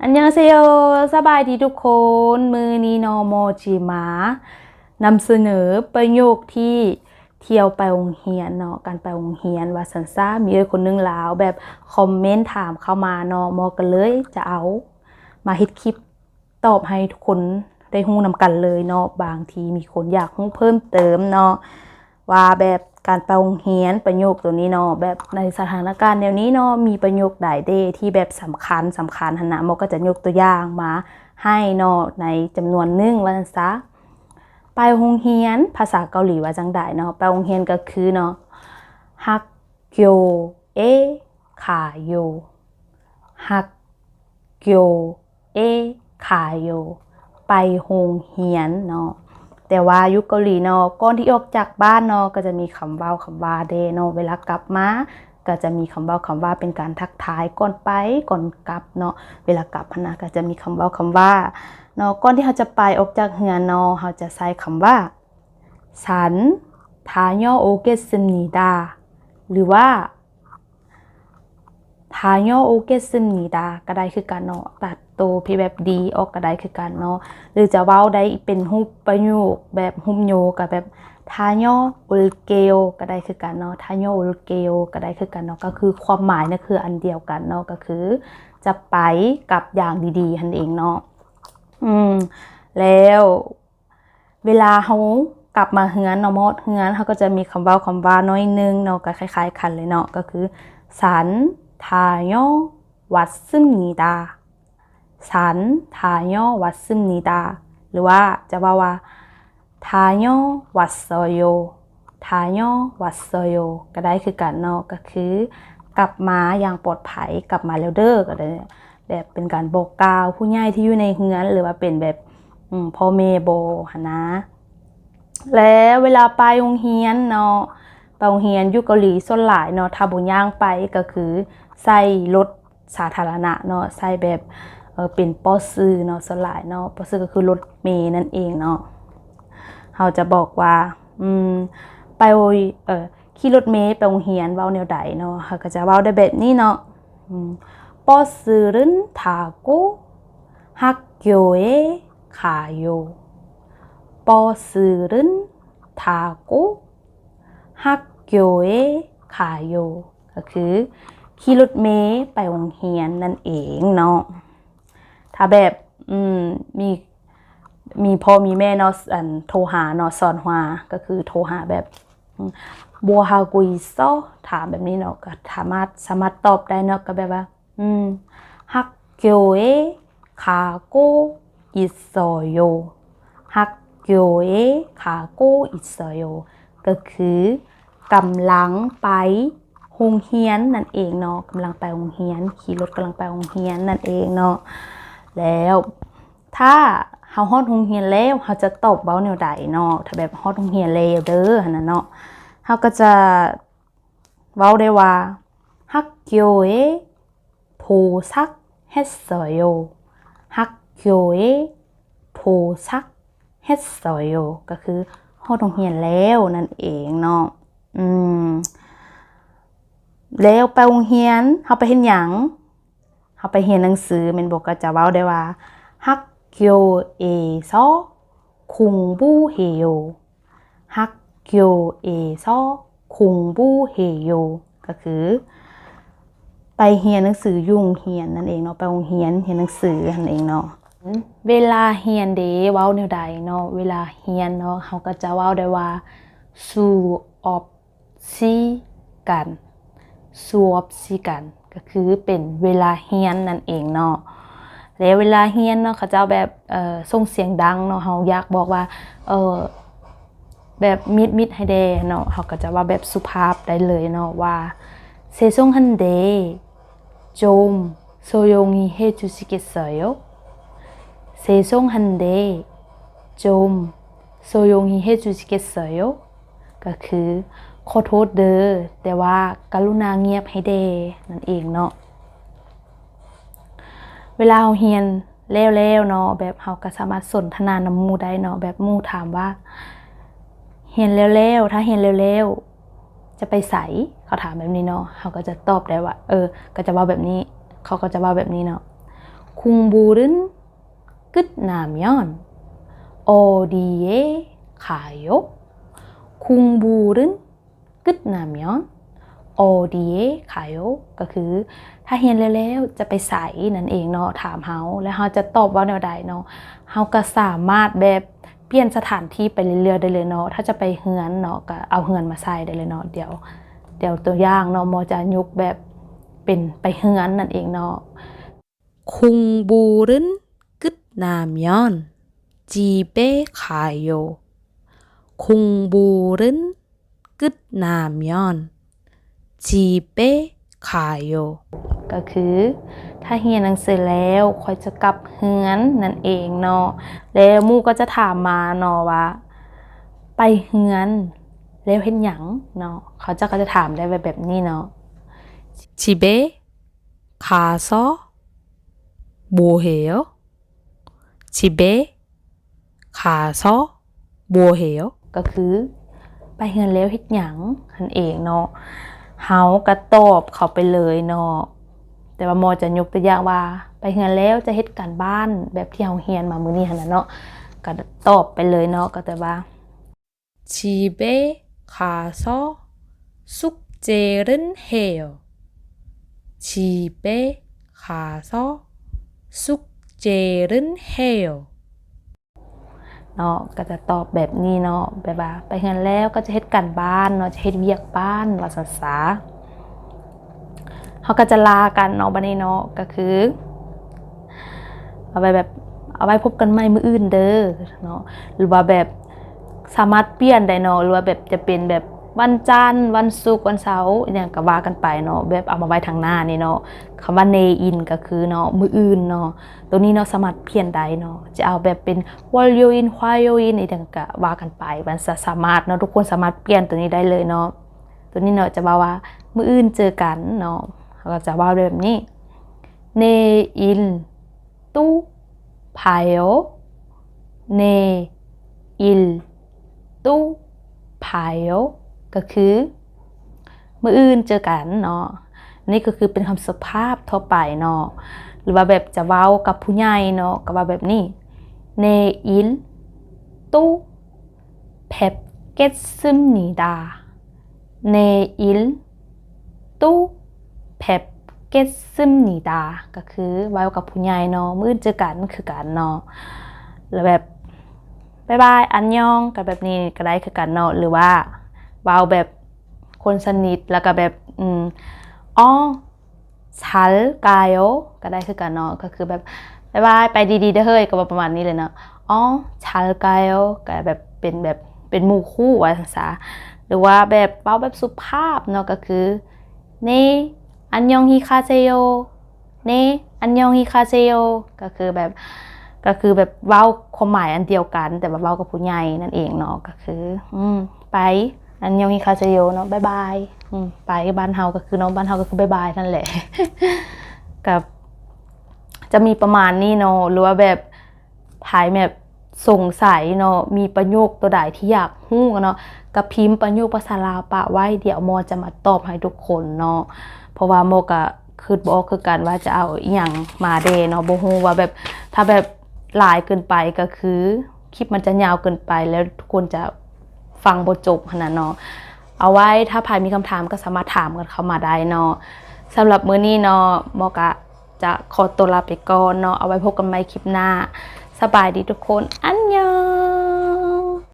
ອັນຍອງເຊໂຍ ສະບາຍດີທຸກຄົນ. ມື້ນີ້ເນາະ ໂມຈິມານຳສະເໜີປະໂຫຍກທີ່ ທ່ຽວໄປໂຮງຮຽນເນາະ, ການໄປໂຮງຮຽນວ່າຊັ້ນຊະ. ມີເອື້ອຍຄົນໜຶ່ງລາວແບບຄອມເມັນຖາມເຂົ້າມາເນາະ, ໂມກໍເລີຍຈະເອົາມາເຮັດຄລິບຕອບໃຫ້ທຸກຄົນໄດ້ຮູ້ນຳກັນເລີຍເນາະ. ບາງທີມີຄົນຢາກຮູ້ເພີ່ມເຕີມເນາະ ວ່າແບບການໄປໂຮງຮຽນ ປະໂຫຍກໂຕນີ້ເນາະ, ແບບໃນສະຖານະການແນວນີ້ເນາະ ມີປະໂຫຍກໃດເດທີ່ແບບສຳຄັນ, ສຳຄັນຫັ້ນນະ. ໂມກໍຈະຍົກຕົວຢ່າງມາໃຫ້ເນາະ ໃນຈຳນວນໜຶ່ງວ່າຊັ້ນຊະ. ໄປໂຮງຮຽນ ພາສາເກົາຫຼີວ່າຈັ່ງໃດເນາະ? ໄປໂຮງຮຽນກໍຄືເນາະ 학교에 가요. 학교에 가요. ໄປໂຮງຮຽນເນາະ. ແຕ່ວ່າຢູ່ເກົາຫຼີເນາະ ກ່ອນທີ່ອອກຈາກບ້ານເນາະ ກໍຈະມີຄຳເວົ້າຄຳວ່າເດເນາະ, ເວລາກັບມາກໍຈະມີຄຳເວົ້າຄຳວ່າເປັນການທັກທາຍກ່ອນໄປກ່ອນກັບເນາະ. ເວລາກັບຫັ້ນນະ ກໍຈະມີຄຳເວົ້າຄຳວ່າເນາະ. ກ່ອນທີ່ເຮົາຈະໄປອອກຈາກເຮືອນເນາະ ເຮົາຈະໃຊ້ຄຳວ່າ 산다녀오겠습니다 ຫຼືວ່າ 다녀오겠습니다 ກໍໄດ້ຄືກັນເນາະ. ຕັດໂຕທີ່ແບບ 디 ອອກກໍໄດ້ຄືກັນເນາະ ຫຼືຈະເວົ້າໄດ້ເປັນຮູບປະໂຫຍກແບບຮູບໂຍ ກໍແບບ 다녀올게요 ກໍໄດ້ຄືກັນເນາະ, 다녀올게요 ກໍໄດ້ຄືກັນເນາະ. ກໍຄືຄວາມໝາຍນະຄືອັນດຽວກັນເນາະ, ກໍຄືຈະໄປກັບຢ່າງດີໆຫັ້ນເອງເນາະ. ອືມ ແລ້ວ ເວລາເຮົາກັບມາເຮືອນເນາະ, ມາຮອດເຮືອນ ເຮົາກໍຈະມີຄຳເວົ້າຄຳວ່າໜ້ອຍໜຶ່ງເນາະ, ກໍຄ້າຍໆກັນເລີຍເນາະ, ກໍຄື 산다녀왔습니다. 산다녀왔습니다 ຫຼືວ່າຈະເວົ້າວ່າ 다녀왔어요. 다녀왔어요 ກໍໄດ້ຄືກັນເນາະ, ກໍຄືກັບມາຢ່າງປອດໄພ, ກັບມາແລ້ວເດີ້ ກໍໄດ້. ແບບເປັນການບອກກ່າວຜູ້ໃຫຍ່ທີ່ຢູ່ໃນເຮືອນ ຫຼືວ່າເປັນແບບ ອືມ ພໍ່ແມ່ບໍຫັ້ນນະ. ແລ້ວເວລາໄປໂຮງຮຽນເນາະ, ໄປໂຮງຮຽນຢູ່ເກົາຫຼີສ່ວນຫຼາຍເນາະ ຖ້າບໍ່ຍ່າງໄປກໍຄືໃຊ້ລົດສາທາລະນະເນາະ, ໃຊ້ແບບ ເອີ ເປັນປໍສເນາະ ສ່ວນຫຼາຍເນາະ. ປໍສກໍຄືລົດເມນັ້ນເອງເນາະ. ເຮົາຈະບອກວ່າ ອືມ ໄປ ເອີ ຂີ່ລົດເມໄປໂຮງຮຽນເວົ້າແນວໃດເນາະ? ເຮົາກໍຈະເວົ້າໄດ້ແບບນີ້ເນາະ. ອືມ 버스를 타고 학교에 가요. 버스를 타고 학교에 가요. ກໍຄືຂີ່ລົດເມໄປໂຮງຮຽນນັ້ນເອງເນາະ. ຖ້າແບບ ອືມ ມີ ມີພໍ່ມີແມ່ເນາະ ອັນ ໂທຫາເນາະ ສອນຫວາ ກໍຄືໂທຫາແບບ ອືມ 뭐하고있어 ຖາມແບບນີ້ເນາະ, ກໍສາມາດ ສາມາດຕອບໄດ້ເນາະ, ກໍແບບວ່າ ອືມ 학교에 가고 있어요. 학교에 가고 있어요. ກໍຄືກຳລັງໄປໂຮງຮຽນນັ້ນເອງເນາະ, ກຳລັງໄປໂຮງຮຽນ, ຂີ່ລົດກຳລັງໄປໂຮງຮຽນນັ້ນເອງເນາະ. ແລ້ວ ຖ້າເຮົາຮອດໂຮງຮຽນແລ້ວ ເຮົາຈະຕອບເວົ້າແນວໃດເນາະ? ຖ້າແບບຮອດໂຮງຮຽນແລ້ວເດີ້ຫັ້ນນະເນາະ, ເຮົາກໍຈະເວົ້າໄດ້ວ່າ 학교에 도착했어요. 학교에 도착했어요. ກໍຄືຮອດໂຮງຮຽນແລ້ວນັ້ນເອງເນາະ. ອືມ ແລ້ວໄປໂຮງຮຽນ ເຮົາໄປເຮັດຫຍັງ? ເຮົາໄປຮຽນໜັງສືແມ່ນບໍ່? ກໍຈະເວົ້າໄດ້ວ່າ 학교에서 공부해요. 학교에서 공부해요. ກໍຄືໄປຮຽນໜັງສືຢູ່ໂຮງຮຽນນັ້ນເອງເນາະ, ໄປໂຮງຮຽນຮຽນໜັງສືຫັ້ນເອງເນາະ. ເວລາຮຽນເດ ເວົ້າແນວໃດເນາະ? ເວລາຮຽນເນາະ ເຮົາກໍຈະເວົ້າໄດ້ວ່າ 수업 시간, 수업 시간 ກໍຄືເປັນເວລາຮຽນນັ້ນເອງເນາະ. ແລະ ເວລາຮຽນເນາະ ເຂົາເຈົ້າແບບ ເອີ ສົ່ງສຽງດັງເນາະ, ເຮົາຢາກບອກວ່າ ເອີ ແບບມິດໆໃຫ້ແດ່ເນາະ, ເຮົາກໍຈະເວົ້າແບບສຸພາບໄດ້ເລີຍເນາະວ່າ 죄송한데 좀 조용히 해 주시겠어요? 죄송한데 좀 조용히 해 주시겠어요? ກໍຄື ຂໍໂທດເດີ້ ແຕ່ວ່າກະລຸນາງຽບໃຫ້ແດ່ ນັ້ນເອງເນາະ. ເວລາເຮົາຮຽນແລ້ວໆເນາະ ແບບເຮົາກໍສາມາດສົນທະນານຳໝູ່ໄດ້ເນາະ, ແບບໝູ່ຖາມວ່າ ຮຽນແລ້ວໆ ຖ້າຮຽນແລ້ວໆ ຈະໄປໃສ? ເຂົາຖາມແບບນີ້ເນາະ, ເຮົາກໍຈະຕອບໄດ້ວ່າ ເອີ ກໍຈະເວົ້າແບບນີ້, ເຂົາກໍຈະເວົ້າແບບນີ້ເນາະ. 공부를 끝나면 어디에 가요? 공부를 끝나면 어디에 가요? ກໍຄື ຖ້າຮຽນແລ້ວໆ ຈະໄປໃສນັ້ນເອງເນາະ ຖາມເຮົາ ແລ້ວເຮົາຈະຕອບວ່າແນວໃດເນາະ. ເຮົາກໍສາມາດແບບປ່ຽນສະຖານທີ່ໄປເລື້ອຍໆ ໄດ້ເລີຍເນາະ. ຖ້າຈະໄປເຮືອນເນາະ ກໍເອົາເຮືອນມາໃສ່ໄດ້ເລີຍເນາະ. ດຽວ ດຽວຕົວຢ່າງເນາະ ໝໍຈະຍົກແບບເປັນໄປເຮືອນນັ້ນເອງເນາະ. 공부를 끝나면 집에 가요. 공부를 끝나면 집에 가요. ກໍຄື ຖ້າຮຽນໜັງສືແລ້ວ ຂ້ອຍຈະກັບເຮືອນນັ້ນເອງເນາະ. ແລ້ວໝູ່ກໍຈະຖາມມາເນາະວ່າ ໄປເຮືອນແລ້ວເຮັດຫຍັງເນາະ. ເຂົາເຈົ້າກໍຈະຖາມໄດ້ແບບ ແບບນີ້ເນາະ. 집에 가서 뭐 해요? 집에 가서 뭐 해요? ກໍຄື ໄປເຮືອນແລ້ວເຮັດຫຍັງຫັ້ນເອງເນາະ. ເຮົາກໍຕອບເຂົາໄປເລີຍເນາະ. ແຕ່ວ່າໝໍຈະຍົກຕົວຢ່າງວ່າ ໄປເຮືອນແລ້ວຈະເຮັດການບ້ານ ແບບທີ່ເຮົາຮຽນມາມື້ນີ້ຫັ້ນນະເນາະ. ກໍຕອບໄປເລີຍເນາະ. ກໍແຕ່ວ່າ 집에 가서 숙제를 해요. 집에 가서 숙제를 해요. ເນາະ ກໍຈະຕອບແບບນີ້ເນາະ ແບບວ່າໄປເຮືອນແລ້ວກໍຈະເຮັດການບ້ານເນາະ ຈະເຮັດວຽກບ້ານວ່າຊັ້ນຊະ. ເຮົາກໍຈະລາກັນເນາະ ບັດນີ້ເນາະ ກໍຄື ເອົາໄວ້ແບບ ເອົາໄວ້ພົບກັນໃໝ່ມື້ອື່ນເດີເນາະ ຫຼືວ່າແບບສາມາດປ່ຽນໄດ້ເນາະ ຫຼືວ່າແບບຈະເປັນແບບວັນຈັນ ວັນສຸກ ວັນເສົາ ອີ່ຫຍັງກໍວ່າກັນໄປເນາະ ແບບເອົາມາໄວ້ທາງໜ້ານີ້ເນາະ. ຄຳວ່າ ເນອິນ ກໍຄືເນາະ ມື້ອື່ນເນາະ. ໂຕນີ້ເນາະ ສາມາດປ່ຽນໄດ້ເນາະ ຈະເອົາແບບເປັນ ວໍລໂຍອິນ ຄວາໂຍອິນ ອີ່ຫຍັງກໍວ່າກັນໄປ ມັນສາ ສາມາດເນາະ ທຸກຄົນສາມາດປ່ຽນໂຕນີ້ໄດ້ເລີຍເນາະ. ໂຕນີ້ເນາະ ຈະເວົ້າວ່າ ມື້ອື່ນເຈີກັນເນາະ ເຮົາກໍຈະເວົ້າໄດ້ແບບນີ້ 내일 또 봐요. 내일 또 봐요. ກໍຄື ມື້ອື່ນເຈີກັນເນາະ. ນີ້ກໍຄືເປັນຄຳສຸພາບທົ່ວໄປເນາະ ຫຼືວ່າແບບຈະເວົ້າກັບຜູ້ໃຫຍ່ເນາະ ກໍເວົ້າແບບນີ້ 내일 또 뵙겠습니다. 내일 또 뵙겠습니다. ກໍຄືເວົ້າກັບຜູ້ໃຫຍ່ເນາະ ມື້ອື່ນເຈີກັນ ຄືກັນເນາະ. ແລ້ວແບບ ບາຍບາຍ ອັນຍອງ ກໍແບບນີ້ກໍໄດ້ຄືກັນເນາະ ຫຼືວ່າເວົ້າແບບຄົນສະໜິດ ແລ້ວກໍແບບ ອືມ ອໍ 잘 가요 ກໍໄດ້ຄືກັນເນາະ. ກໍຄືແບບ ບາຍບາຍ ໄປດີໆ ເດີເຮີ້ຍ ກໍເວົ້າປະມານນີ້ເລີຍເນາະ. ອໍ 잘 가요 ກໍແບບເປັນແບບເປັນໝູ່ຄູ່ວ່າຊັ້ນຊະ ຫຼືວ່າແບບເວົ້າແບບສຸພາບເນາະ ກໍຄື 네 안녕히 가세요. 네 안녕히 가세요. ກໍຄືແບບ ກໍຄືແບບເວົ້າຄວາມໝາຍອັນດຽວກັນ ແຕ່ວ່າເວົ້າກັບຜູ້ໃຫຍ່ນັ້ນເອງເນາະ ກໍຄື ອືມ ໄປ 안녕히 가세요 ເນາະ ບາຍບາຍ ອືມ ໄປ ບ້ານເຮົາກໍຄືເນາະ ບ້ານເຮົາກໍຄືບາຍບາຍນັ້ນແຫຼະ. ກໍຈະມີປະມານນີ້ເນາະ ຫຼືວ່າແບບ ໃຜແບບສົງໄສເນາະ ມີປະໂຫຍກຕົວໃດທີ່ຢາກຮູ້ເນາະ ກໍພິມປະໂຫຍກພາສາລາວປະໄວ້ ດຽວໝໍຈະມາຕອບໃຫ້ທຸກຄົນເນາະ. ເພາະວ່າໝໍກໍຄິດບໍ່ອອກຄືກັນວ່າຈະເອົາອີ່ຫຍັງມາແດ່ເນາະ ບໍ່ຮູ້ວ່າແບບ ຖ້າແບບຫຼາຍເກີນໄປກໍຄືຄລິບມັນຈະຍາວເກີນໄປ ແລ້ວທຸກຄົນຈະຟັງບໍ່ຈົບຫັ້ນນະເນາະ. ເອົາໄວ້ຖ້າໃຜມີຄຳຖາມກໍສາມາດຖາມກັນເຂົ້າມາໄດ້ເນາະ. ສຳລັບມື້ນີ້ເນາະ ໝໍກະຈະຂໍຕົວລາໄປກ່ອນເນາະ ເອົາໄວ້ພົບກັນໃໝ່ຄລິບໜ້າ. ສະບາຍດີທຸກຄົນ.